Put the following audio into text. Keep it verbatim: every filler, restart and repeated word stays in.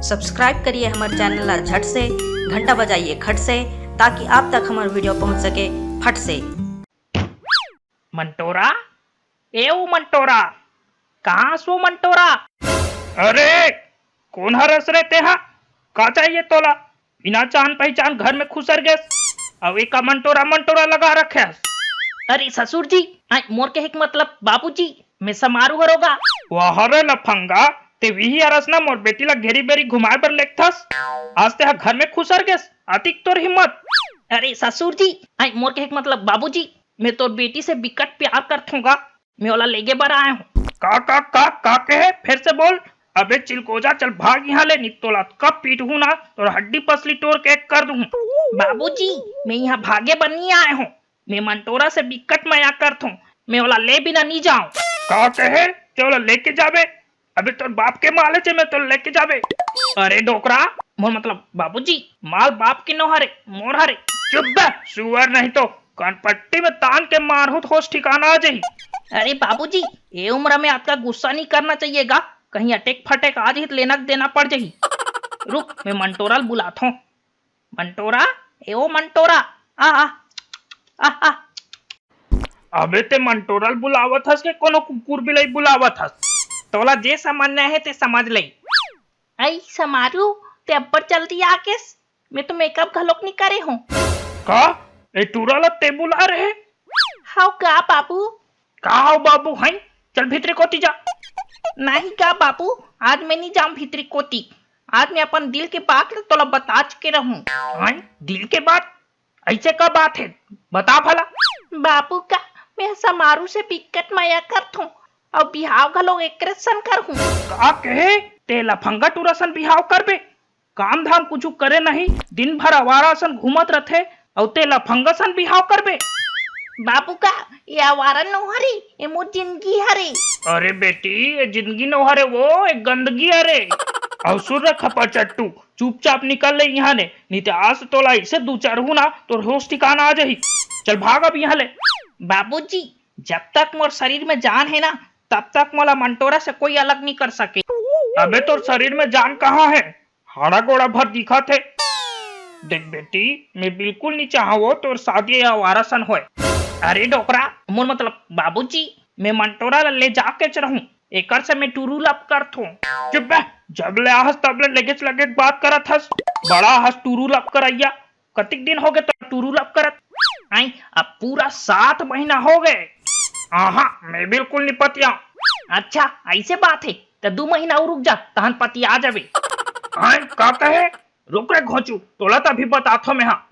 Subscribe करिए हमर channel ला झट से, घंटा बजाइए खट से, ताकि आप तक हमर वीडियो पहुंच सके फट से। मंटोरा, ए ओ मंटोरा, कहाँ हस ओ मंटोरा? अरे, कोन हरस रे तेहा? का चाहिए तोला? बिना जान पहचान घर में खुसर गेस, अउ एका मंटोरा मंटोरा लगा रखे हस। अरे ससुर जी, आय, मोर कहे के मतलब बाबूजी, मैं समारू हरों गा। वाह रे लफंगा, ते विही हरस ना मोर बेटी ला घेरी बेरी घुमाए बर लेगथस, आज तेहा घर में खुसर गेस, अतिक तोर हिम्मत। अरे ससुर जी, आय, मोर कहे के मतलब बाबूजी, मैं तोर बेटी से बिकट प्यार करथों गा, मैं ओला लेगे बर आए हूँ। का, का, का, का कहे? फेर से बोल। अबे चिलकोजा, चल भाग यहाँ ले, नहीं तोला कब पीटहूँ ना, तोर हड्डी पसली टोर के एक कर दूँ। बाबूजी, मैं यहाँ भागे बर नहीं आए हूँ, मैं मंटोरा से बिकट मया करथों, मैं ओला ले बिना नहीं जाऊँ। का कहे? ते ओला लेके जाबे? अबे तोर बाप के माले चे, मैं तोला लेके जाबे। अरे डोकरा, मोर मतलब बाबूजी, माल बाप के नो हरे, मोर हरे। चुप बे, सुअर, नहीं तो कनपट्टी में तान के मारहूँ त होश ठिकाना आ जाही। अरे बाबूजी, ए उम्र में अतका गुस्सा नहीं करना चाहिए गा, कहीं अटेक फटेक आ जाही त लेना देना पड़ जाही। रुक, मैं मंटोरा ल बुलाथों। मंटोरा, ए ओ मंटोरा, आ, आ, आ, आ। अबे ते मंटोरा ल बुलावत हस के कोनो कुकुर बिलाई बुलावत हस? तोला जे समझना हे ते समझ ले। आई समारू, ते अब्बड़ जल्दी आ गेस, मैं तो मेकअप घलोक नहीं करे हूँ। का? ए टूरा ला ते बुला रहे? हव का बाबू? का हव बाबू, हैं? चल भीतरी कोती जा। नहीं का बाबू, आज मैं नहीं जाऊँ भीतरी कोती, आज मैं अपन दिल के बात ला तोला बता के रहूँ। हैं? दिल के बात? ऐसे का बात है, बता भला। बाबू का, मैं समारू से बिकट मया करथों, अउ बिहाव घलो एकरे सन करहूँ। का कहे? ते लफंगा टूरा सन बिहाव करबे? काम धाम कुछु करे नहीं, दिन भर आवारा सन घूमत रथे, अउ ते लफंगा सन बिहाव करबे? बाबू का, ये आवारा नो हरे, ये मोर जिंदगी हरे। अरे बेटी, ये जिंदगी नो हरे वो, ये गंदगी हरे। अउ सुन रे खपरचट्टू, चुपचाप निकल ले यहाँ ले, नहीं तो आज तोला ऐसे दू चरहूँ ना, तोर होश ठिकाना आ जाही। चल भाग अब यहाँ ले। बाबूजी, जब तक मोर शरीर में जान है ना, तब तक मोला मंटोरा से कोई अलग नहीं कर सके। अबे तोर शरीर में जान कहाँ है? हाड़ा गोड़ा भर दिखत हे। देख बेटी, मैं बिल्कुल नहीं चाहवो तोर शादी ये आवारा सन होए। अरे डोकरा, मोर मतलब बाबूजी, मैं मंटोरा ला ले जाके च रहूं, एकर से मैं टुरू लप करथों। चुप बे, जब ले आहस तब ले लेगेच लगे बात करत हस, बड़ा हस टुरू लप करैया। कतिक दिन होगे तो टुरू लप करत? आई, अब पूरा सात महीना हो गए। आहा, मैं बिल्कुल नहीं पतियाऊं। अच्छा, ऐसे बात है, तो दू महीना और रुक जा, तहन पतिया जाबे। आई, का कहे? रुक रे घोंचू, तोला तो अभी बताथो मैं, हाँ।